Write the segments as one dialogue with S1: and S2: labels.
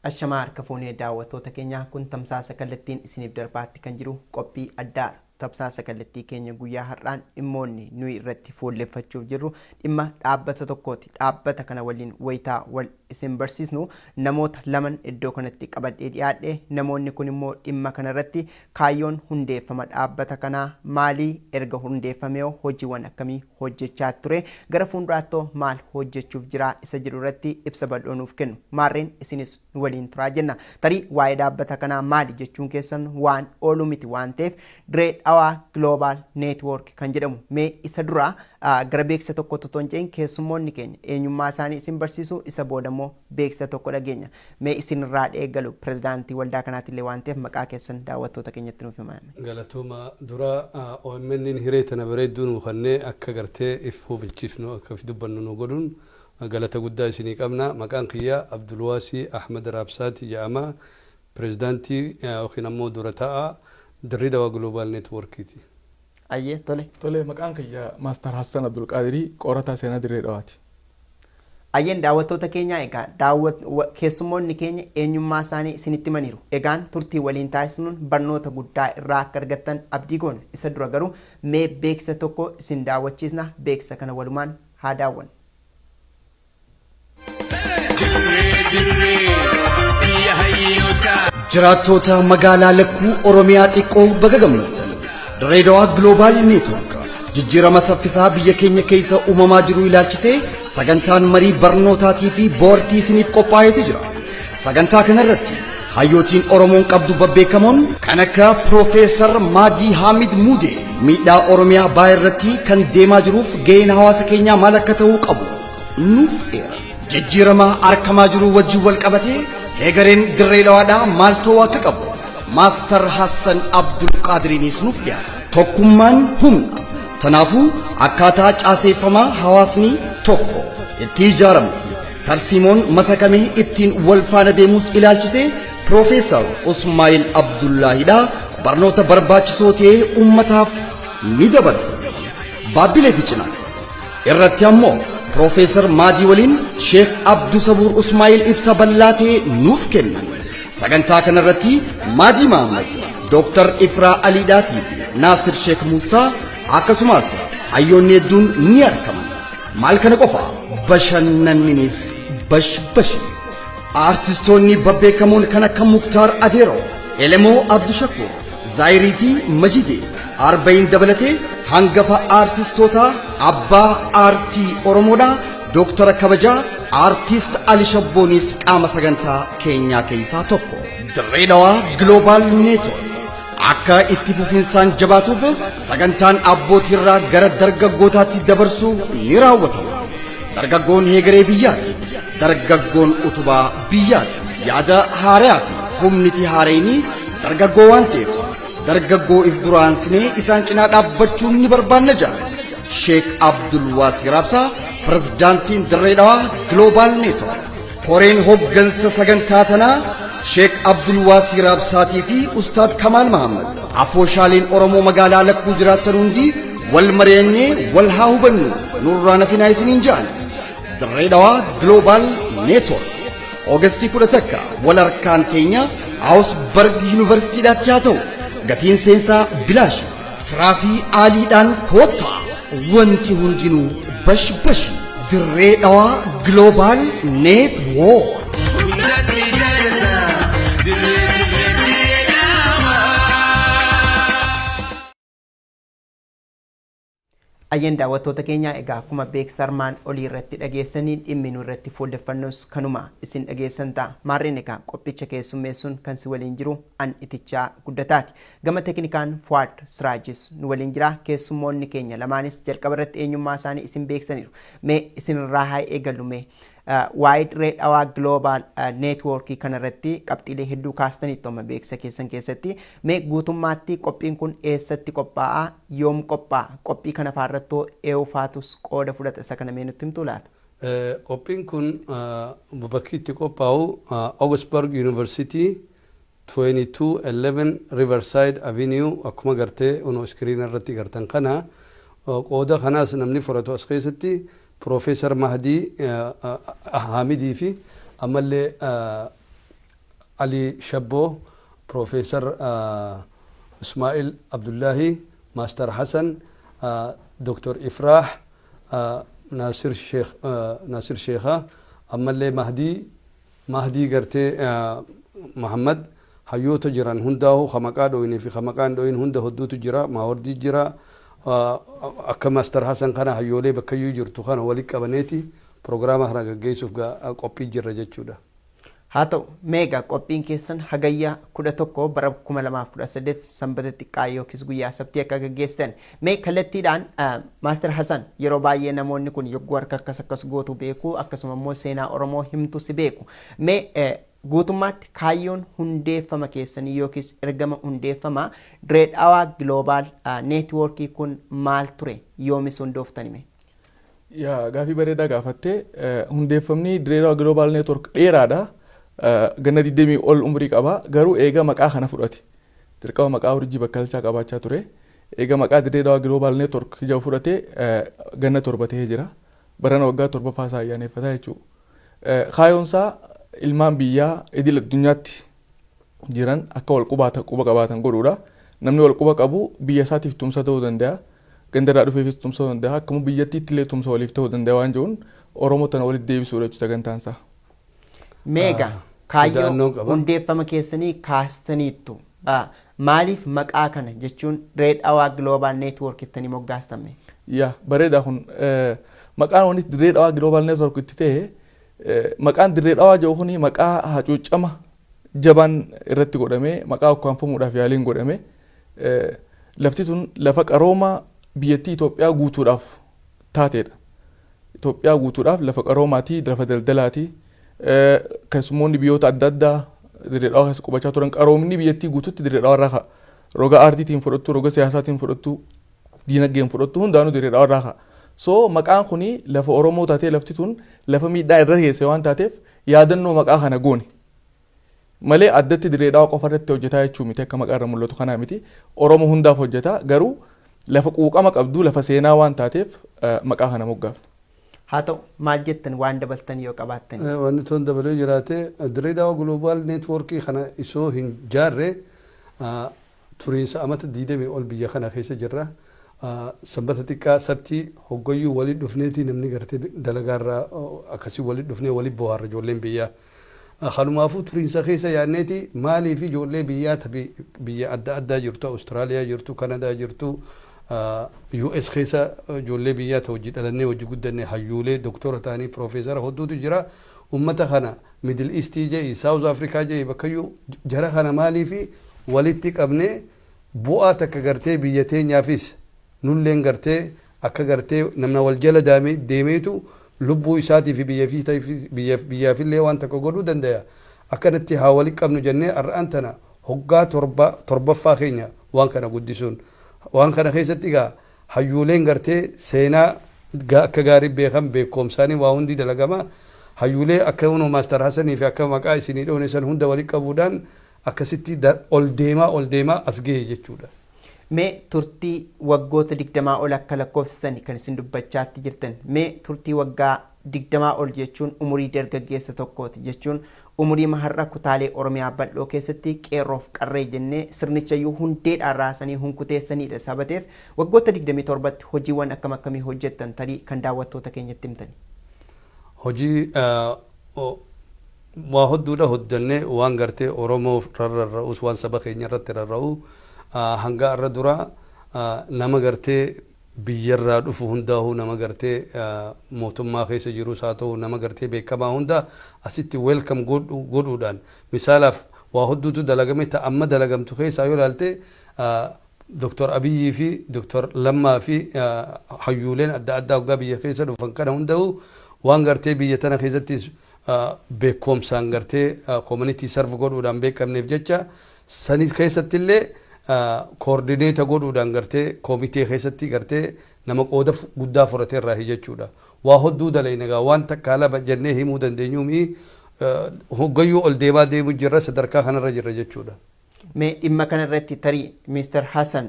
S1: Ashamaa harka fuunee daawwattoota keenyaa, kun tamsaasa kallattiin isiniif darbaatti kan jiru qophii addaadha. Tamsaasa kallattii keenya guyyaa har'aan dhimmoonni nuyi irratti fuulleffachuuf jirru dhimma dhaabbata tokkooti. Dhaabbata kana waliin wayitaa wal isin barsiisnu namoota laman iddoo kanatti qabadhee dhiyaadhe. Namoonni kun immoo dhimma kanarratti kaayyoon hundeeffama dhaabbata kanaa maalii, erga hundeeffamee hojiiwwan akkamii hojjechaa ture, gara fuulduraattoo maal hojjechuuf jira isa jedhu irratti ibsa bal'oo nuuf kennu. Maarreen isinis nu waliin turaa jenna. Tarii waa'ee dhaabbata kanaa maali jechuun keessan waan oolu miti waan ta'eef, Diree Dhawaa Global Network kan jedhamu, mee isa dura gara beeksisa tokkotti otoo hin ce'in keessummoonni keenya eenyummaa isaanii isin barsiisu, isa booda immoo beeksisa tokko dhageenya. Mee isin irraa eegalu, pirezidaantii waldaa kanaatillee waan ta'eef, maqaa keessan daawwattoota keenyatti nuuf himaa.
S2: Galatooma. Dura OMN'n hiree tana bareedduu nuu kennee akka gartee if hubachiifnu, akka if dubbannu nu godhuun galata guddaa isinii qabna. Maqaan kiyya Abdulwaasii Ahmad Raabsaati jedhama. Pirezidaantii yookiin ammoo dura taa'aa Dirree Dawaa Global Networkiiti.
S1: Ayyee, tole.
S3: Tole, maqaan kiyya Maastar Hassan Abdulqaadirii, qorataa seenaa Dirree Dhawaati.
S1: Ayyeen daawwattoota keenyaa, egaa keessummoonni keenya eenyummaa isaanii isinitti himaniiru. Egaan turtii waliin taasisnuun barnoota guddaa irraa akka argattan abdii goona. Isa dura garuu mee beeksisa tokko isin daawwachiisna, beeksisa kana walumaan haa daawwannu.
S4: Jiraattoota magaalaa Lakkuu, Oromiyaa xiqqoo, baga gammaddan. Dirree Dawaa Global Network jijjiirama saffisaa biyya keenya keessa uumamaa jiru ilaalchisee sagantaan marii barnootaatii fi boortii isiniif qophaa'eeti jira. Sagantaa kanarratti hayyootiin Oromoon qabdu babbeekamoon kan akka Piroofeesar Maadii Haamid Muudee miidhaa Oromiyaa baay'ee irratti kan deemaa jiruuf gaheen hawaasa keenyaa maal akka ta'uu qabu nuuf eera. Jijjiirama argamaa jiru wajjin wal qabatee heegareen Dirree Dhawaadhaa maal ta'uu akka qabu Maastar Hassan Abdul Qaadiriinis nuuf dhiyaata. Tokkummaan humna. Kanaafuu akkaataa caaseeffamaa hawaasni tokko itti ijaaramuu fi tarsiimoon masakamee ittiin wal faana deemus ilaalchisee Piroofeesar Usmaayil Abdullaahidha barnoota barbaachisoo ta'e uummataaf ni dabarsa. Baabbilee fi Cinaaksa irratti ammoo Piroofeesar Maadii waliin Sheekh Abdu Sabuur Usmaayil ibsa bal'aa ta'e nuuf kennan. Sagantaa kanarratti Maadii Mahammad, Dooktar Ifraa Aliidhaatii fi Naasir Sheekh Muusaa akkasumas hayyoonni hedduun ni argaman. Maal kana qofa, bashannanninis bashbashi. Aartistoonni babbeekamoon kan akka Muktaar Adeeroo, Elemoo Abdushakur, Zaayirii fi Majidee Arbayin dabalatee hangafa aartistoota abbaa aartii Oromoodha. Dooktara kabajaa Aartist Ali Shabboonis qaama sagantaa keenyaa keessaa tokko. Dirree Dhawaa Global Network akka itti fufinsaan jabaatuuf sagantaan abbootiirraa gara dargaggootaatti dabarsuu ni raawwatama. Dargaggoon heegaree biyyaati. Dargaggoon utubaa biyyaati. Yaada haaraa fi humniti haareenii dargaggoo waan ta'eef dargaggoo if duraansinee isaan cinaa dhaabbachuun ni barbaanna jedha. Sheek Abdul Waasii Raabsaa, pirezidaantiin Dirree Dhawaa Global Network. Koreen hoggansa sagantaa tanaa Sheek Abdul Waasii Raabsaatii fi Ustaad Kamaal Mahammad. Afooshaaleen Oromoo magaalaa Lakkuu jiraatan hundi wal mari'annee wal haa hubannu, nurraa nafinaa isiniin jedhan. Dirree Dhawaa Global Network. Oogastii 11 wal harkaan teenya Augsburg Yuunivarsiitiidhaatti haa ta'u. Gatiin seensaa bilaashi. Firaa fi aaliidhaan koottaa. Wanti hundinuu bashbashi. Dirree Dhawaa Global Network.
S5: Hundatti jaalata dirree dirree dirree dhawaa.
S1: Ayyeen daawwattoota keenya, egaa akkuma beeksisa armaan olii irratti dhageessanii dhimmi nu irratti fuulleffannus kanuma isin dhageessan ta'a. Maarreen egaa qophicha keessummeessuun kan si waliin jiru an Itichaa Guddataati. Gama teeknikaan Fuwaad Siraajis nu waliin jira. Keessummoonni keenya lamaanis jalqaba irratti eenyummaa isaanii isin beeksisaniiru. Mee isin irraa haa eegallu. Mee waa'ee Dirree Dhawaa Global Network kanarratti qabxiilee hedduu kaastaniittu amma beeksisa keessan keessatti. Mee guutummaatti qophiin kun eessatti qophaa'a? Yoom qophaa'a? Qophii kana faarrattoo eenyufaatus qooda fudhata? Isa kana mee nutti himtuu laata?
S2: Qophiin kun bakki itti qophaa'u Augsburg University, 2211 Riverside Avenue, akkuma gartee unoo screen irratti gartan kana. Qooda kanaas namni fudhatu as keessatti Profeesar Mahdii Hamidii fi ammallee Alii Shabboo, Profeesar Ismaa'il Abdullahi, Master Hasan, Dr. Ifraah, Naasir Sheekh, Naasir Sheekha, ammallee Mahdii gartee Muhammad, hayyoota jiran hundaa'u ka maqaa dhoyne fi ka maqaa hin dhoyin hunda hodduutu jira. Maawardii jira. Akka Master Hasan kana hayyoolee bakkayyuu jirtu kana walitti qabaneeti proogiraama kana gaggeessuuf qophii jirra jechuudha.
S1: Haa ta'u, meeqa qophiin keessan Hagayya 11 bara 2018 Sanbata xiqqaa yookiis guyyaa Sabtii akka gaggeessitan. Mee kallattiidhaan, Master Hasan, yeroo baay'ee namoonni kun yogguu harka akkas akkas gootu beeku, akkasuma immoo seenaa Oromoo himtu si beeku. Mee guutummaatti kaayyoon hundeeffama keessanii yookiis ergama hundeeffama Dirree Dhawaa Global Networkii kun maal ture? Yoomis hundooftani mee?
S3: Yaa, gaafii bareedaa gaafattee. Hundeeffamni Dirree Dhawaa Global Network dheeraadha. Ganna 20 ol umrii qaba. Garuu eega maqaa kana fudhate. Dirqama maqaa Urjii Bakkalchaa qabaachaa ture. Eega maqaa Dirree Dhawaa Global Network jedhu fudhate ganna 7 ta'ee jira. Barana waggaa torbaffaa isaa ayyaaneffataa jechuudha. Kaayoon isaa ilmaan biyyaa idil addunyaatti jiran akka wal quba qabaatan godhuudha. Namni wal quba qabu biyya isaatiif tumsa ta'uu danda'a. Gandarraa dhufeefis tumsa ta'uu danda'a. Akkuma biyyattiitti illee tumsa waliif ta'uu danda'a waan jiruun Oromoo tana walitti deebisuudha jechuudha sagantaan isaa.
S1: Meeqa kaayyoo
S2: Ida'annoon qaba.
S1: hundeeffama keessanii kaastaniittu. Maaliif maqaa kana jechuun Dirree Dhawaa Global Network jettanii moggaastame?
S3: Yaa, bareeda. Kun maqaan wanti Dirree Dhawaa Global Network itti ta'e, maqaan Dirree Dhawaa jedhu kuni maqaa hacuuccama jabaan irratti godhame, maqaa ukkaanfamuudhaaf yaaliin godhame. Lafti tun lafa qarooma biyyattii Itoophiyaa guutuudhaaf taateedha. Itoophiyaa guutuudhaaf lafa qaroomaati, lafa daldalaati. Keessummoonni biyyoota adda addaa Dirree Dhawaa keessa qubachaa turan. Qaroomni biyyattii guututti Dirree Dhawaa irraa ka'a. Roga aartiitiin fudhattu, roga siyaasaatiin fudhattu, diinagdeen fudhattu, hundaanuu Dirree Dhawaa irraa ka'a. So maqaan kuni lafa Oromoo taatee, lafti tun lafa miidhaa irra geesse waan taateef yaadannoo maqaa kana goone. Malee addatti Dirree Dhawaa qofa irratti hojjetaa jechuu miti, akka maqaa irra mul'atu kanaa miti. Oromoo hundaaf hojjeta, garuu lafa quuqama qabdu, lafa seenaa waan taateef maqaa kana moggaafne.
S1: Haa ta'u, maal jettan, waan dabaltan yoo qabaattan?
S2: Wanni toon dabalee jiraate, Dirree Daawaa Global Networkii kana isoo hin jaarre turiinsa amata 20 ol biyya kana keessa jirra. Sanbata xiqqaa, Sabtii hoggayyuu waliin dhufneeti, namni gartee dalagaarraa akkasii waliin dhufnee waliin bohaarra ijoolleen biyyaa. Kanumaafuu turiinsa keessa yaadneeti maaliif ijoollee biyyaa biyya adda addaa jirtu, Awustiraaliyaa jirtu, Kanadaa jirtu, US keessa ijoollee biyyaa ta hojii dhalannee hojii guddanne, hayyuulee doktora ta'anii piroofeesara hodduutu jira. Ummata kana Middle East jedhi, South Africa jedhi, bakkayyuu jara kana maaliif walitti qabnee bu'aa takka gartee biyya teenyaafis nulleen gartee akka gartee namna wal jala deemeetu lubbuu isaatii fi biyya biyyaafillee waan takka godhuu danda'a. Akkanatti haa walitti qabnu jennee har'aan tana hoggaa torbaffaa keenya waan kana guddisuun. Waan kana keessatti egaa hayyuuleen gartee seenaa akka gaarii beekan, beekoomsaanii waa hundi dalagama. Hayyuulee akka hunoo Master Hasanii fi akka maqaa isinii dhoone san hunda walitti qabuudhaan akkasitti ol deemaa ol deemaa as gahe jechuudha.
S1: Mee turtii waggoota 20 ol akka lakkoofsisan kan isin dubbachaatti jirtan, mee turtii waggaa 20 ol jechuun umurii dargaggeessa tokkooti jechuun, umurii har'a kutaalee Oromiyaa bal'oo keessatti qeerroof qarree jennee sirnichayyuu hundeedhaan raasanii hunkuteessanidha sabateef, waggoota 27tti hojiiwwan akkam akkamii hojjettan, tarii kan daawwattoota keenyatti himtani?
S2: Hojii waa hodduudha hojjannee, waan gartee Oromoo rarra'us, waan saba keenya irratti rarra'u hanga irra dura nama gartee biyyarraa dhufu hundaa'uu, nama gartee mootummaa keessa jirus haa ta'u, nama gartee beekamaa hunda asitti welcome godhuudhaan, misaalaaf waa hodduutu dalagame. Ta amma dalagamtu keessaa yoo ilaalte, Dr. Abiyyii fi Dr. Lammaa fi hayyuuleen adda addaa waggaa biyya keessa dhufan kana hunda'u waan gartee biyya tana keessattis beekumsaan gartee community serve godhuudhaan beekamneef jecha, sani keessattillee coordinate godhuudhaan gartee koomitee keessatti gartee nama qooda guddaa fudhatee irraa jechuudha. Waa hodduu dalayna egaa, waan takkaa lama jennee himuu dandeenyuumi, hoggayyuu ol deemaa deemu jirra, sadarkaa kanarra jirra jechuudha.
S1: Mee dhimma kanarratti tarii Mr. Hassan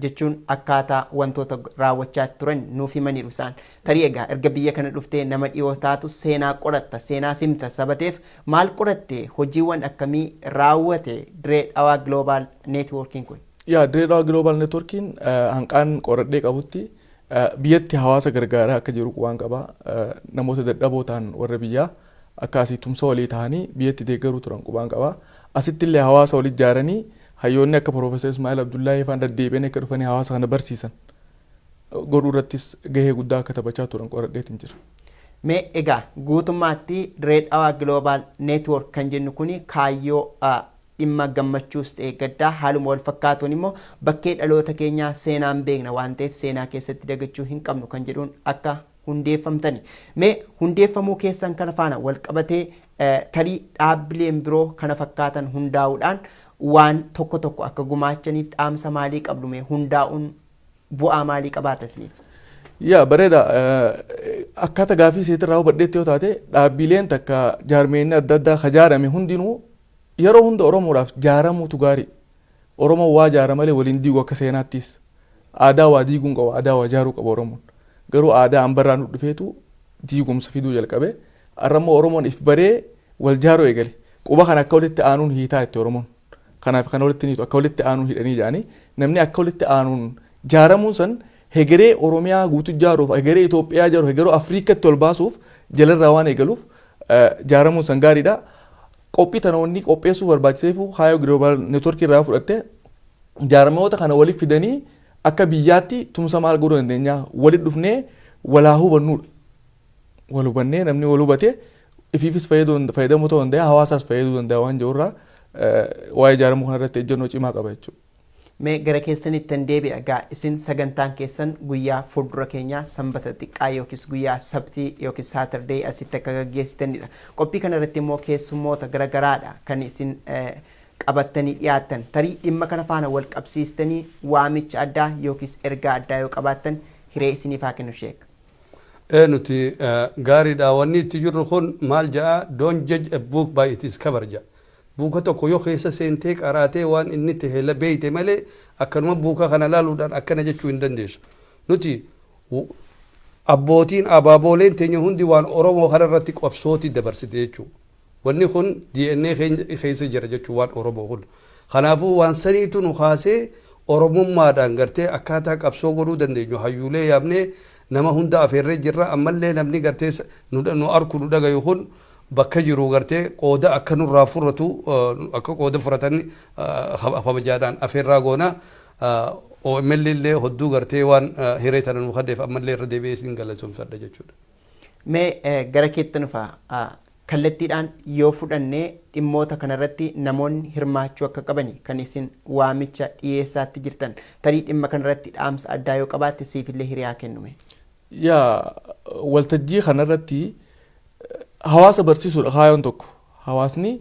S1: jechuun akkaataa wantoota raawwachaa turan nuuf himaniiru isaan. Tarii egaa erga biyya kana dhuftee nama dhiyoo taatu, seenaa qoratta, seenaa simta sabateef, maal qoratte? Hojiiwwan akkamii raawwate Diree Dhawaa Global Networking kun?
S3: Yaa, Diree Dhawaa Global Networkiin hanqaan qoradhee qabutti biyyatti hawaasa gargaaraa akka jiru waan qaba. Namoota dadhaboo ta'an warra biyyaa akka asii tumsa walii ta'anii biyyatti deeggaruu turan qubaan qaba. Asitti illee hawaasa wal ijaaranii hayyoonni akka Piroofeesar Ismaa'il Abdullaahii faan deddeebi'anii akka dhufanii hawaasa kana barsiisan godhuu irrattis gahee guddaa akka taphachaa turan qoradheetiin jira.
S1: Mee egaa guutummaatti Diree Dhawaa Global Network kan jennu kuni kaayyoo dhimma gammachuus ta'e gaddaa, haaluma wal fakkaatuun immoo bakkee dhaloota keenyaa seenaan beekna waan ta'eef seenaa keessatti dagachuu hin qabnu kan jedhuun akka hundeeffamtani. Mee hundeeffamuu keessan kana faana wal qabatee tarii dhaabbileen biroo kana fakkaatan hundaa'uudhaan waan tokko tokko akka gumaachaniif dhaamsa maalii qabdu? Mee hundaa'uun bu'aa maalii qabaata isiniif?
S3: Yaa, bareeda. Akkaataa gaafii seetirraa hubadheetti yoo taate, dhaabbileen takka jaarmeenni adda addaa kajaarame hundinuu yeroo hunda Oromoodhaaf jaaramuutu gaarii. Oromoon waa jaara malee waliin diigu akka seenaattis. Aadaa waa diiguun qabu, aadaa waa jaaruu qaba Oromoon. Garuu aadaa ambarraa nu dhufeetu diigumsa fiduu jalqabe. Har'a immoo Oromoon if baree wal jaaruu eegale. Quba kana akka walitti aanuun hiitaa itti Oromoon. Kanaaf kana walitti niitu akka walitti aanuun hidhanii jedhanii, namni akka walitti aanuun jaaramuun san hegeree Oromiyaa guutuu jaaruuf, hegeree Itoophiyaa jaaruuf, hegeree Afriikatti ol baasuuf jalarraa waan eegaluuf jaaramuun san gaariidha. Qophii tana wanni qopheessuu barbaachiseefu Haayoo Global Network irraa fudhatte jaarmoota kana walitti fidanii akka biyyaatti tumsa maal godhuu dandeenya, walitti dhufnee walaa hubannuudha. Wal hubannee namni wal hubate ifiifis fayyadamuu ta'uu danda'a, hawaasaas fayyaduu danda'a waan jirurraa waa'ee ijaaramuu kanarratti ejjennoo cimaa qaba jechuudha.
S1: Mee gara keessanitti tan deebi'a. Egaa isin sagantaan keessan guyyaa fuuldura keenyaa Sanbata xiqqaa yookiis guyyaa Sabtii yookiis Saturday asitti akka gaggeessitanidha. Qophii kana irratti immoo keessummoota garagaraadha kan isin qabattanii dhiyaattan. Tarii dhimma kana faana wal qabsiistanii waamicha addaa yookiis ergaa addaa yoo qabaattan hiree isiniif haa kennu, Sheek.
S2: Nuti gaariidha. Wanni itti jirru kun maal jedha? "Don't judge a book by its cover" jedha. Buuka tokko yoo keessa seentee qaraatee waan inni tahe beeyte malee akkanuma buuka kana laaluudhaan akkana jechuu hin dandeessu. Nuti abbootiin abaabooleen teenya hundi waan Oromoo kana irratti qabsooti dabarsite jechuudha. Wanni kun DNA keessa jira jechuudha waan Oromoo kun. Kanaafuu waan saniitu nu kaasee Oromummaadhaan gartee akkaataa qabsoo godhuu dandeenyu hayyuulee yaamnee nama hunda afeerree jirra. Ammallee namni gartee nu arku, nu dhagayu kun bakka jiru gartee qooda akka nurraa furatu, akka qooda furatan kabajaadhaan afeerraa goona. OML illee hodduu gartee waan hiree tana nu kadheef ammallee irra deebi'ee isin galatoomsadha jechuudha.
S1: Mee gara keetti dhufa. Kallattiidhaan yoo fudhannee dhimmoota kanarratti namoonni hirmaachuu akka qabani kan isin waamicha dhiyeessaatti jirtan. Tarii dhimma kanarratti dhaamsa addaa yoo qabaatte siifillee hiriyaa kennume.
S3: Yaa, waltajjii kanarratti hawaasa barsiisuudha kaayoon tokko. Hawaasni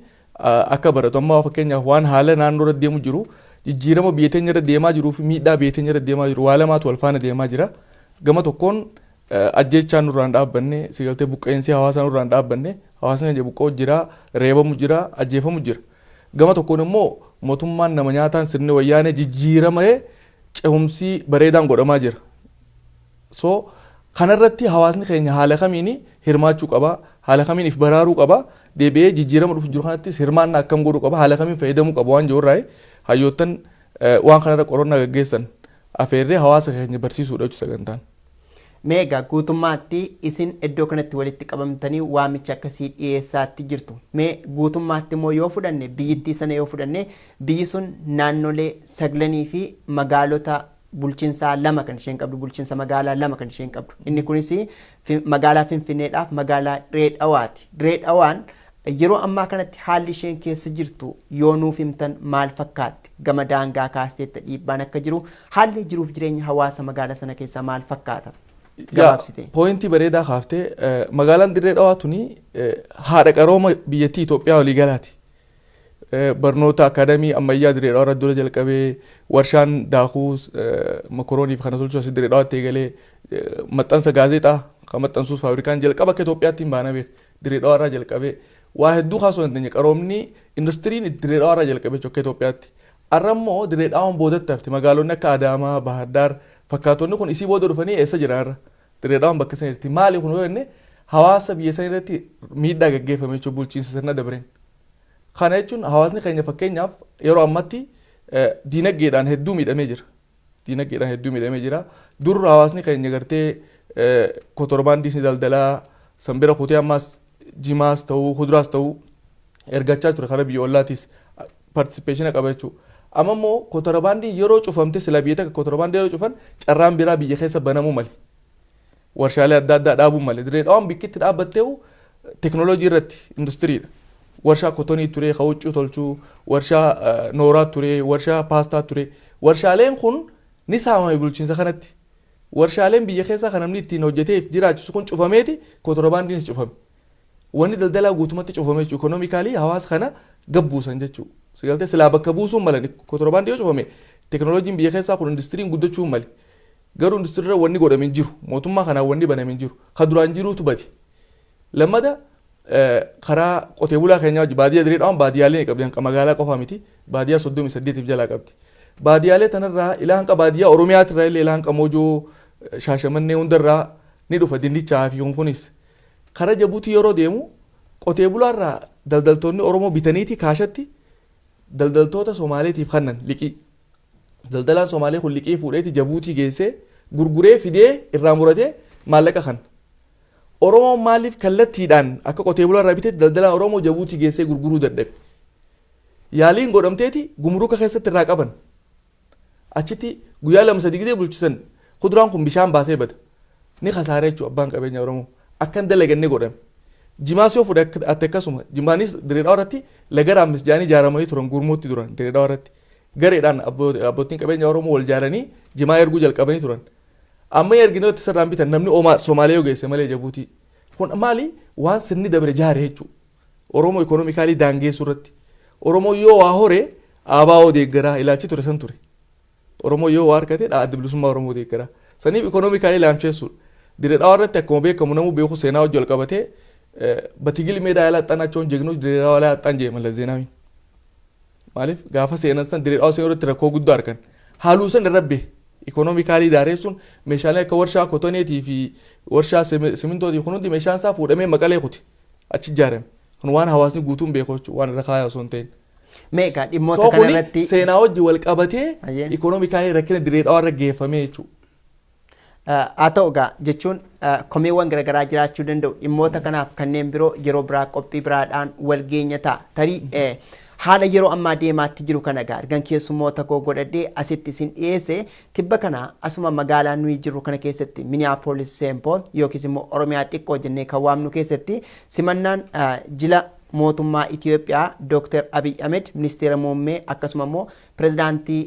S3: akka baratu, amma fakkeenyaaf waan haala naannoo irra deemu jiru, jijjiirama biyya teenya irra deemaa jiruu fi miidhaa biyya teenya irra deemaa jiru, waa lamaatu wal faana deemaa jira. Gama tokkoon ajjeechaan nurraan dhaabbanne, sigaltee buqqeensi hawaasaa nurraan dhaabbanne, hawaasni keenya buqqa'u jira, reebamu jira, ajjeefamu jira. Gama tokkoon immoo mootummaan nama nyaataan sirni Wayyaanee jijjiiramee cehumsi bareedaan godhamaa jira. So kanarratti hawaasni keenya haala kamiin hirmaachuu qaba, haala kamiin if baraaruu qaba, deebi'ee jijjiirama dhufu jiru kanattis hirmaannaa akkam godhuu qaba, haala kamiin fayyadamuu qaba waan jiru irraa hayyoottan waan kanarra qorannaa gaggeessan afeerree hawaasa keenya barsiisuudha jechuudha sagantaan.
S1: Mee egaa guutummaatti isin iddoo kanatti walitti qabamtanii waamicha akkasii dhiyeessaatti jirtu. Mee guutummaatti immoo yoo fudhanne, biyyittii sana yoo fudhanne, biyyi sun naannolee saglanii fi magaalota bulchiinsaa lama kan isheen qabdu, bulchiinsa magaalaa lama kan isheen qabdu. Inni kunis magaalaa Finfinneedhaaf magaalaa Diree Dhawaati. Diree Dhawaan yeroo ammaa kanatti haalli isheen keessa jirtu yoo nuuf himtan maal fakkaatti? Gama daangaa kaasteetta dhiibbaan akka jiru, haalli jiruuf jireenya hawaasa magaalaa sana keessaa maal fakkaata? Gabaabsite.
S3: Pointii bareedaa kaaftee. Magaalaan Dirree Dhawaa tuni haadha qarooma biyyattii Itoophiyaa waliigalaati. Barnoota akaadamii ammayyaa Dirree Dhawaa irratti dura jalqabee, warshaan daakuu makoroonii fi kana tolchuu asii Dirree Dhawaatti eegalee, maxxansa gaazexaa kan maxxansuus faabrikaan jalqaba akka Itoophiyaatti hin baana beek Dirree Dhawaa irraa jalqabee, waa hedduu kaasuu dandeenya. Qaroomni industiriin Dirree Dhawaa irraa jalqabee akka Itoophiyaatti. Har'a immoo Dirree Dhawaan boodatti hafti. Magaalonni akka Adaamaa, Baahirdaar fakkaatonni kun isii booda dhufanii eessa jiran har'a? Dirree Dhawaan bakka san jirti. Maali kun yoo jenne, hawaasa biyya san irratti miidhaa gaggeeffame jechuun bulchiinsa sirna dabreen. Kana jechuun hawaasni keenya fakkeenyaaf yeroo ammatti diinagdeedhaan hedduu miidhamee jira. Diinagdeedhaan hedduu miidhamee jira. Dur hawaasni keenya gartee kotorbaandiis ni daldalaa, san bira kutee ammas jimaas ta'uu kuduraas ta'uu ergachaa ture, karaa biyya ollaatis participation qaba jechuudha. Amma immoo kotorbaandiin yeroo cufamte, sila biyya takka kotorbaandii yeroo cufan carraan biraa biyya keessa banamuu mali. Warshaalee adda addaa dhaabuu malee. Dirree Dhawaan bikkitti dhaabbattee teknooloojii irratti industiriidha. Warshaa kotonii ture, ka huccuu tolchuu, warshaa nooraa ture, warshaa paastaa ture. Warshaaleen kun ni saamame bulchiinsa kanatti. Warshaaleen biyya keessaa kan namni ittiin hojjetee jiraachisu kun cufameeti, kotorbaandiinis cufame. Wanni daldalaa guutumatti cufame jechuudha. Economically hawaasa kana gabbuusan jechuudha. Sigaltee silaa bakka buusuun malan, kotorbaandii yoo cufame teknooloojiin biyya keessaa kun industiriin guddachuu mali. Garuu industiriirra wanni godhame hin jiru. Mootummaa kanaan wanni baname hin jiru. Ka duraan jiruutu bade. Lammada karaa qotee bulaa keenyaa wajji baadiyyaa Dirree Dhawaan baadiyyaalee ni qabdi, hanqa magaalaa qofaa miti, baadiyyaa 38f jalaa qabdi. Baadiyyaalee tanarraa ilaa hanqa baadiyyaa Oromiyaatirraa illee ilaa hanqa Mojoo, Shaashamannee hundarraa ni dhufa dinnichaa fi kun kunis. Karaa Jabuutii yeroo deemu qotee bulaarraa daldaltoonni Oromoo bitaniiti kaashatti daldaltoota Somaaleetiif kennan liqii. Daldalaan Somaalee kun liqii fuudheeti Jabuutii geessee gurguree fidee irraa muratee maallaqa kana. Oromoon maaliif kallattiidhaan akka qotee bulaa irraa biteetti daldalaan Oromoo Jabuutii geessee gurguruu dadhabe? Yaaliin godhamteeti gumruka keessatti irraa qaban. Achitti guyyaa 2-3 gidee bulchisan, kuduraan kun bishaan baasee bada. Ni kasaara jechuudha abbaan qabeenya Oromoo. Akkan dalaganne godhame. Jimaas yoo fudhe ati akkasuma, jimaanis Dirree Dhawaa irratti laga raammis jaanii ijaaramanii turan gurmuutti duran Dirree Dhawaa irratti. Gareedhaan abbootiin qabeenya Oromoo wal ijaaranii jimaa erguu jalqabanii turan. Amma erginoo itti sirraan bitan namni Omaa Somaalee yoo geesse malee Jabuutii. Kun maali? Waan sirni dabre jaare jechuudha. Oromoo economically daangeessuu irratti. Oromoo yoo waa hore ABO deeggaraa ilaalchi ture san ture. Oromoo yoo waa harkate Adda Bilisummaa Oromoo deeggaraa. Saniif economically laamsheessuudha. Dirree Dhawaa irratti akkuma beekamu namuu beeku seenaa hojii wal qabatee በትግል ሜዳ ያላጣናቸውን ጀግኖች Dirree Dhawaa ላይ አጣን jee Mallas Zeenaawiin. Maaliif gaafa seenan san Dirree Dhawaa seenuu irratti rakkoo guddaa argan. Haaluu san irra bahe. Economically daareessuun meeshaalee akka warshaa kotoneetii fi warshaa simintootii kun hundi meeshaan isaa fuudhamee Maqalee kuti. Achi ijaarame. Kun waan hawaasni guutuun beeku jechuudha, waan irra kaayaa osoo hin ta'in.
S1: Mee egaa dhimmoota kana
S3: kuni
S1: irratti
S3: seenaa wajji wal qabatee economically rakkina Dirree Dhawaa irra geeffamee jechuudha.
S1: Haa ta'u egaa jechuun komeewwan garaagaraa jiraachuu danda'u. Dhimmoota kanaaf kanneen biroo yeroo biraa qophii biraadhaan wal geenya ta'a. Tarii haala yeroo ammaa deemaatti jiru kana egaa ergan keessummoota koo godhadhee asitti isin dhiyeesse, tibba kana asuma magaalaa nuyi jirru kana keessatti, Minneapolis Saint Paul yookiis immoo Oromiyaa xiqqoo jennee kan waamnu keessatti, simannaan jila mootummaa Itiyoophiyaa Dr. Abiy Ahmed ministeera muummee akkasuma immoo pirezidaantii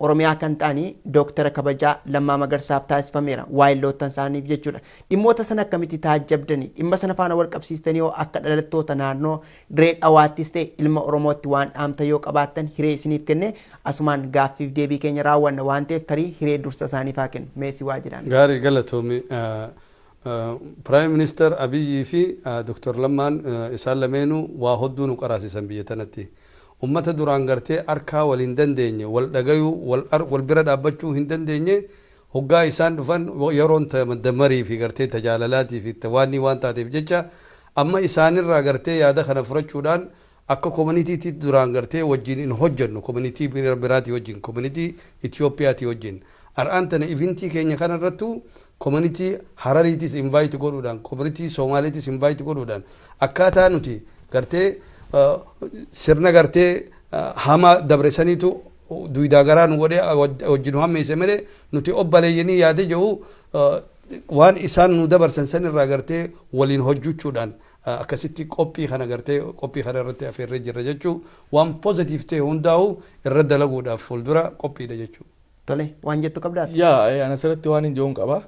S1: Oromiyaa kan ta'anii Dooktara kabajaa Lammaa Magarsaaf taasifameera, waayilloottan isaaniif jechuudha. Dhimmoota sana akkamitti taajjabdanii, dhimma sana faana wal qabsiistanii yoo akka dhalattoota naannoo Dirree Dhawaattis ta'e ilma Oromootti waan dhaamta yoo qabaattan hiree isiniif kenne asumaan gaaffiif deebii keenya raawwanna waan ta'eef, tarii hiree dursa isaaniif haa kennu. Meesii waa jedhaan.
S2: Gaarii, galatoomi. Prime Minister Abiyyii fi Dr. Lammaan isaan lameenuu waa hodduu nu qaraasisan biyya tanatti. Ummata duraan gartee arkaa wal hin dandeenye, wal dhagayuu, wal bira dhaabbachuu hin dandeenye, hoggaa isaan dhufan yeroon damarii fi gartee tajaalalaatii fi waanni waan taateef jecha amma isaanirraa gartee yaada kana furachuudhaan akka communitytti duraan gartee wajjin hin hojjennu, community biraatii wajjin, community Itiyoophiyaatii wajjin. Har'aan tana eventii keenya kana irrattu community Harariitis invite godhuudhaan, community Somaaliitis invite godhuudhaan, akkaataa nuti gartee sirna gartee hamaa dabre saniitu duydaa garaa nu godhee wajjin nu hammeesse malee nuti obbaleeyyanii yaada jedhu waan isaan nu dabarsan sanirraa gartee waliin hojjechuudhaan akkasitti qophii kana gartee qophii kana irratti afeerree jirra jechuu, waan positive ta'e hundaa'u irra dalaguudhaaf fuuldura qophiidha jechuu.
S1: Tole, waan jettu qabdaati?
S3: Yaa, ana asirratti waan hin jiruun qaba.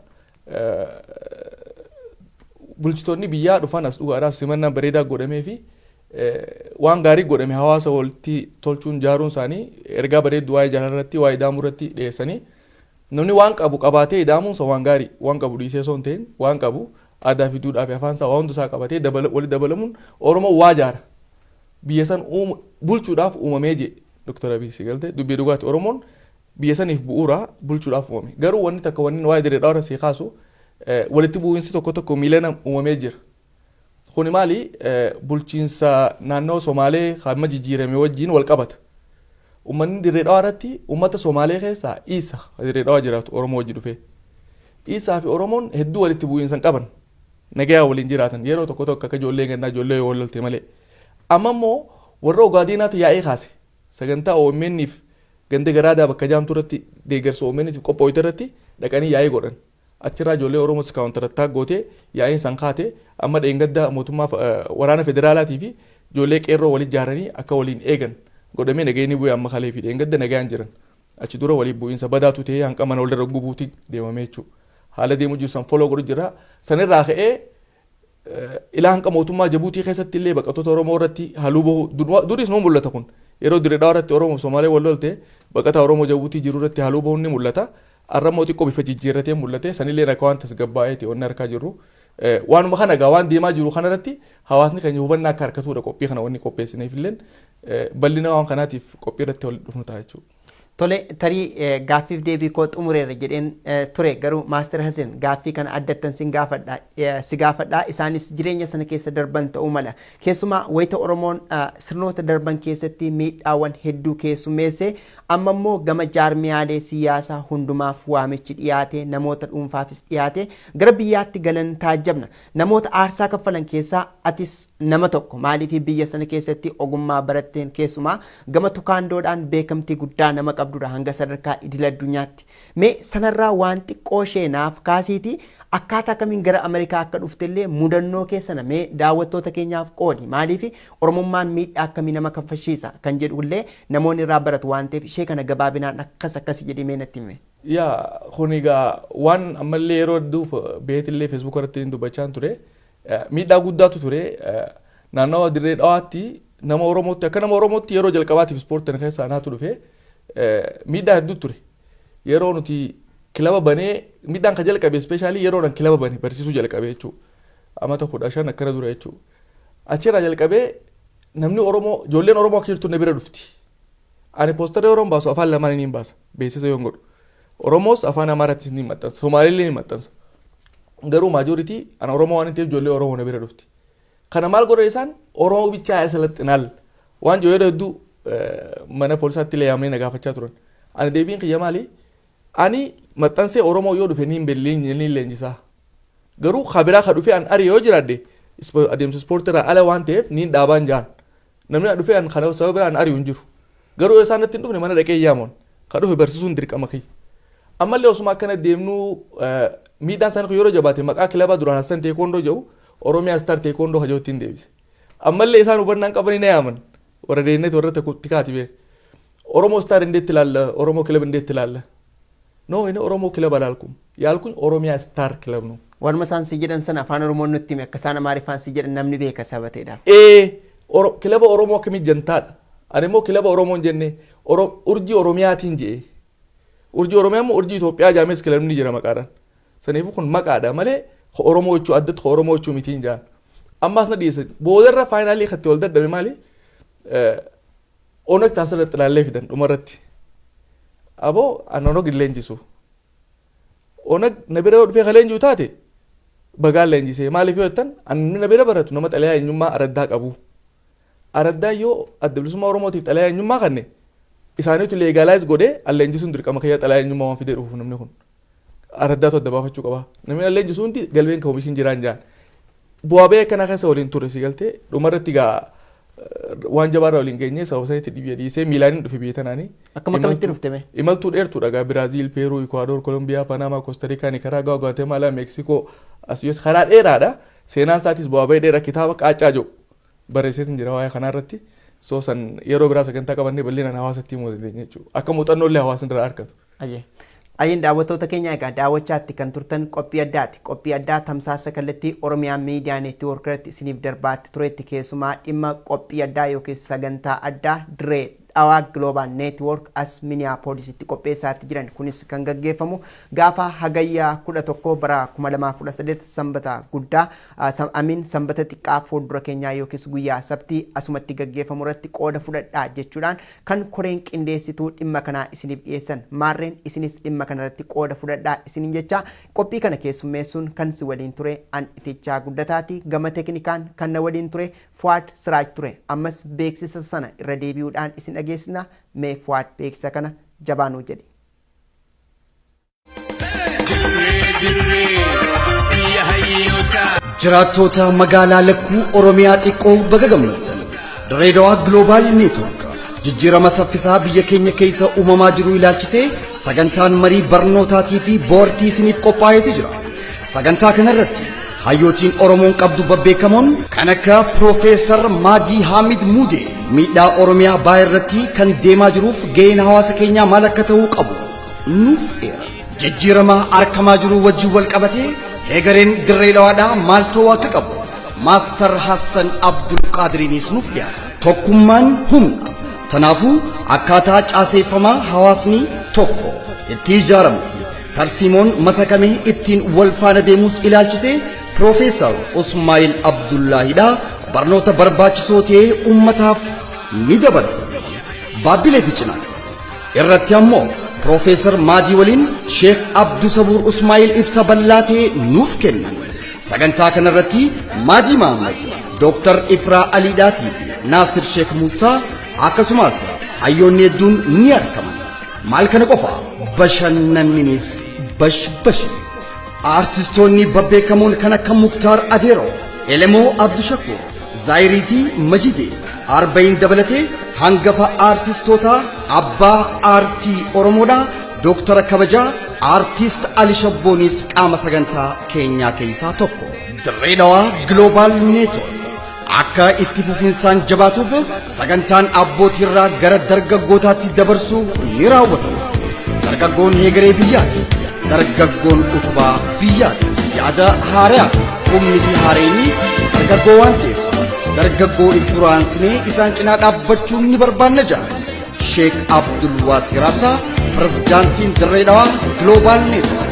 S3: Bulchitoonni biyyaa dhufan as dhugaadhaaf simannaan bareedaa godhamee fi waan gaarii godhame, hawaasa walitti tolchuun jaaruun isaanii ergaa bareedduu waa'ee jaalala irratti, waa'ee daamuu irratti dhiyeessanii, namni waan qabu qabaatee idaamuunsa waan gaarii, waan qabu dhiisee osoo hin ta'in, waan qabu aadaa fi duudhaa fi afaan isaa waan hunda isaa qabatee walitti dabalamuun Oromoo waa jaara, biyya san bulchuudhaaf uumamee jee. Dr. Abiy si galte dubbii dhugaati. Oromoon biyya saniif bu'uura bulchuudhaaf uumame. Garuu wanni takka wanni waa'ee Dirree Dhawaa irra sii kaasu, walitti bu'iinsi tokko tokko miilana uumamee jira. Kuni maali? Bulchiinsa naannoo Somaalee hamma jijjiirame wajjin wal qabata. Uummanni Dirree Dhawaa irratti uummata Somaalee keessaa Iisa Dirree Dhawaa jiraatu Oromoo wajji dhufee. Iisaa fi Oromoon hedduu walitti bu'iinsa hin qaban. Nagayaa waliin jiraatan, yeroo tokko tokko akka ijoollee gannaa ijoollee yoo wal lolte malee. Amma immoo warra Ogaadeenaatu yaa'ee kaase. Sagantaa OMN'if ganda Garaadaa bakka jaamtu irratti deeggarsa OMN'tiif qophooyte irratti dhaqanii yaa'ii godhan. Achirraa ijoollee Oromoos counter attack gootee yaa'iin san kaate. Amma dheengadda mootummaa waraana federaalaatii fi ijoollee qeerroo walitti ijaaranii akka waliin eegan godhamee nageenyi bu'ee amma kalee fi dheengadda nagaan jiran. Achi dura waliin bu'iinsa badaatu ta'ee hanqa mana walirra gubuuti deemamee jechuudha. Haala deemu jiru san follow godhu jira. Sanirraa ka'ee ilaa hanqa mootummaa Jabuutii keessatti illee baqattoota Oromoo irratti haluu bahu duris nu mul'ata. Kun yeroo Dirree Dhawaa irratti Oromoo fi Somaalee wal lolte baqataa Oromoo Jabuutii jiru irratti haluu bahuun ni mul'ata. Har'a xiqqoo bifa jijjiirratee mul'ate, sanillee akka waan tasgabbaa'eeti wanni harkaa jirru. Waanuma kana egaa waan deemaa jiru kanarratti hawaasni keenya hubannaa akka harkatudha qophii kana wanni qopheessineef illeen bal'ina waan kanaatiif qophii irratti walitti dhufnu ta'a jechuudha.
S1: Tole, tarii gaaffiif deebii koo xumureera jedheen ture, garuu Master Hasin gaaffii kana addattan sin gaafadha si gaafadha. Isaanis jireenya sana keessa darban ta'uu mala. Keessumaa wayita Oromoon sirnoota darban keessatti miidhaawwan hedduu keessummeesse, amma immoo gama jaarmiyaalee siyaasaa hundumaaf waamichi dhiyaate, namoota dhuunfaafis dhiyaate, gara biyyaatti galan taajjabna. Namoota aarsaa kaffalan keessaa atis nama tokko. Maaliif? Biyya sana keessatti ogummaa baratteen, keessumaa gama taekwondoodhaan beekamtii guddaa nama qabdudha hanga sadarkaa idil addunyaatti. Mee sanarraa waan xiqqoo ishee naaf kaasiiti, akkaataa kamiin gara Ameerikaa akka dhuftellee mudannoo keessana mee daawwattoota keenyaaf qoodi. Maaliif? Oromummaan miidhaa akkamii nama kaffalchiisa kan jedhullee namoonni irraa baratu waan ta'eef, ishee kana gabaabinaan akkas akkasi jedhee mee natti hime.
S3: Yaa, kun egaa waan ammallee yeroo hedduu beetillee Facebook irratti hin dubbachaa ture. Miidhaa guddaatu ture. Naannawa Dirree Dhawaatti nama Oromootti, akka nama Oromootti yeroo jalqabaatiif ispoortii keessaa naatu dhufe, miidhaa hedduu ture. Yeroo nuti kilaba banee miidhaan kan jalqabe, especially yeroo nan kilaba bane barsiisuu jalqabe jechuudha. Amata 15 akkana dura jechuudha. Achirraa jalqabee namni Oromoo, ijoolleen Oromoo akka jirtu na bira dhufti. Ani poster yeroo baasu afaan lamaan ni baasa, beeksisa yoon godhu. Oromoos afaan Amaaraattis ni maxxansa, Somaaliillee ni maxxansa. Garuu majority ana Oromoo waan ta'eef ijoollee Oromoo na bira dhufti. Kana maal godhan isaan? Oromoo bichaa ያሰለጥናል waan jiru yeroo hedduu mana poolisaatti illee yaamanii na gaafachaa turan. Ani deebiin kiyya maali? Ani maxxansee Oromoo yoo dhufe niin belliin ni leenjisaa. Garuu kabiraa ka dhufe an ari yoo jiraadde adeemsa ispoortii irraa ala waan ta'eef niin dhaabaan jaan. Namni na dhufe an kana sababa biraa an ari'u hin jiru. Garuu yoo isaan natti hin dhufne mana dhaqee yaamoon ka dhufe barsiisuun dirqama kiyya. Ammallee osuma akkana deemnuu miidhaan isaanii kun yeroo jabaate maqaa kilabaa duraan Hassan Taekwondo jedhu Oromiyaa Star Taekwondo hajootti hin deebise. Ammallee isaan hubannaan qabanii na yaaman. Warra deemneet warra tikaati beek. Oromoo Star እንዴት ትላለህ? ኦሮሞ ክለብ እንዴት ትላለህ? No, እኔ ኦሮሞ ክለብ አላልኩም። ያልኩኝ ኦሮሚያ ስታር ክለብ ነው።
S1: Waanuma isaan si jedhan sana afaan Oromoon nutti hime, akka isaan Amaariffaan si jedhan namni beeka saba ta'eedhaaf.
S3: Ee, kilaba Oromoo akkamitti jantaadha? Ani immoo kilaba Oromoo hin jenne, urjii Oromiyaatiin jedhe. Urjii Oromiyaa immoo urjii Itoophiyaa jaames kilabni jira maqaadhaan. Saniifuu kun maqaadha malee Oromoo jechuu addatti Oromoo jechuu mitiin jaan. Ammaas na dhiyeessan. Boodarra finally katti wal dadhabe maali? ኦነግ ታሰለጥናለህ fidan dhumarratti. Aboo, an Onog hin leenjisu. Onag na bira yoo dhufee ka leenji'u taate bagaan leenjisee. Maaliif yoo jettan, ani na bira baratu nama xalayaa eenyummaa araddaa qabu. Araddaa yoo Adda Bilisummaa Oromootiif xalayaa eenyummaa kanne isaaniitu legalize godhee an leenjisuun dirqama kiyya, xalayaa eenyummaa waan fidee dhufuuf namni kun. Araddaatu adda baafachuu qaba. Namni an leenjisu hundi galmeen koomishin jiraan jaan. Bu'aa ba'ee akkanaa keessa waliin ture si galtee dhumarratti gaa waan jabaarra waliin geenye, sababa sanitti biyya dhiisee miilaan dhufe biyya tanaanii.
S1: Akkam akkamitti dhufte mee?
S3: Imaltuu dheertuudha gaa: Biraaziil, Peeruu, Ikuwaadoor, Kolombiyaa, Panaamaa, Koostariikaa, Nikaraagaa, Guatemala, Meeksikoo, as US, karaa dheeraadha. Seenaan isaatis bu'aa ba'ee dheeraa, kitaaba qaacaa jiru barreesseetiin jira waa'ee kanaa irratti. So san yeroo biraa sagantaa qabannee bal'inaan hawaasatti himuu dandeenya jechuudha. Akka muuxannoo illee hawaasni irraa argatu.
S1: Ayyee. Ayyeen, daawwattoota keenya, egaa daawwachaatti kan turtan qophii addaati. Qophii addaa tamsaasa kallattii Oromiyaa Miidiyaa Neetwoork irratti isiniif darbaatti turetti, keessumaa dhimma qophii addaa yookiin sagantaa addaa diree Dhawaa Global Network as Minneapolisitti qopheessaatti jiran. Kunis kan gaggeeffamu gaafa Hagayya 11 bara 2018, Sanbata guddaa, amiin, Sanbata xiqqaa fuuldura keenyaa yookiis guyyaa Sabtii asumatti gaggeeffamu irratti qooda fudhadhaa jechuudhaan kan koreen qindeessituu dhimma kanaa isiniif dhiyeessan. Maarreen isinis dhimma kanarratti qooda fudhadhaa isiniin jecha, qophii kana keessummeessuun kan si waliin ture an Itichaa Guddataati. Gama teeknikaan kan na waliin ture Fuwaad Siraaj ture. Ammas beeksisa sana irra deebi'uudhaan isin dhageessina. Mee Fuwaad, beeksisa kana jabaanuu jedhi.
S5: Dirree dirree biyya hayyootaa.
S4: Jiraattoota magaalaa Lakkuu, Oromiyaa xiqqoo, baga gammaddan. Dirree Dawaa Global Network jijjiirama saffisaa biyya keenya keessa uumamaa jiru ilaalchisee sagantaan marii barnootaatii fi boortii isiniif qophaa'eeti jira. Sagantaa kanarratti hayyootiin Oromoon qabdu babbeekamoon kan akka Piroofeesar Maadii Haamid Muudee miidhaa Oromiyaa baay'ee irratti kan deemaa jiruuf gaheen hawaasa keenyaa maal akka ta'uu qabu nuuf eera. Jijjiirama argamaa jiru wajjin wal qabatee heegareen Dirree Dhawaadhaa maal ta'uu akka qabu Maastar Hassan Abdul Qaadiriinis nuuf dhiyaata. Tokkummaan humna. Kanaafuu akkaataa caaseeffamaa hawaasni tokko itti ijaaramuu fi tarsiimoon masakamee ittiin wal faana deemus ilaalchisee Piroofeesar Usmaayil Abdullaahidha barnoota barbaachisoo ta'e uummataaf ni dabarsa. Baabbilee fi Cinaaksa irratti ammoo Piroofeesar Maadii waliin Sheekh Abdu Sabuur Usmaayil ibsa bal'aa ta'e nuuf kennan. Sagantaa kanarratti Maadii Mahammad, Dooktar Ifraa Aliidhaatii fi Naasir Sheekh Muusaa akkasumas hayyoonni hedduun ni argaman. Maal kana qofa, bashannanninis bashbashi. Aartistoonni babbeekamoon kan akka Muktaar Adeeroo, Elemoo Abdushakur, Zaayirii fi Majidee Arbayin dabalatee hangafa aartistoota abbaa aartii Oromoodha. Dooktara kabajaa Aartist Ali Shabboonis qaama sagantaa keenyaa keessaa tokko. Dirree Dhawaa Global Network akka itti fufinsaan jabaatuuf sagantaan abbootiirraa gara dargaggootaatti dabarsuu ni raawwatama. Dargaggoon heegaree biyyaati. Dargaggoon utubaa biyyaati. Yaada haaraa fi humni fi haareenii dargaggoo waan ta'eef dargaggoo if duraansinee isaan cinaa dhaabbachuun ni barbaanna jedha. Sheek Abdul Waasii Raabsaa, pirezidaantiin Dirree Dhawaa Global Network.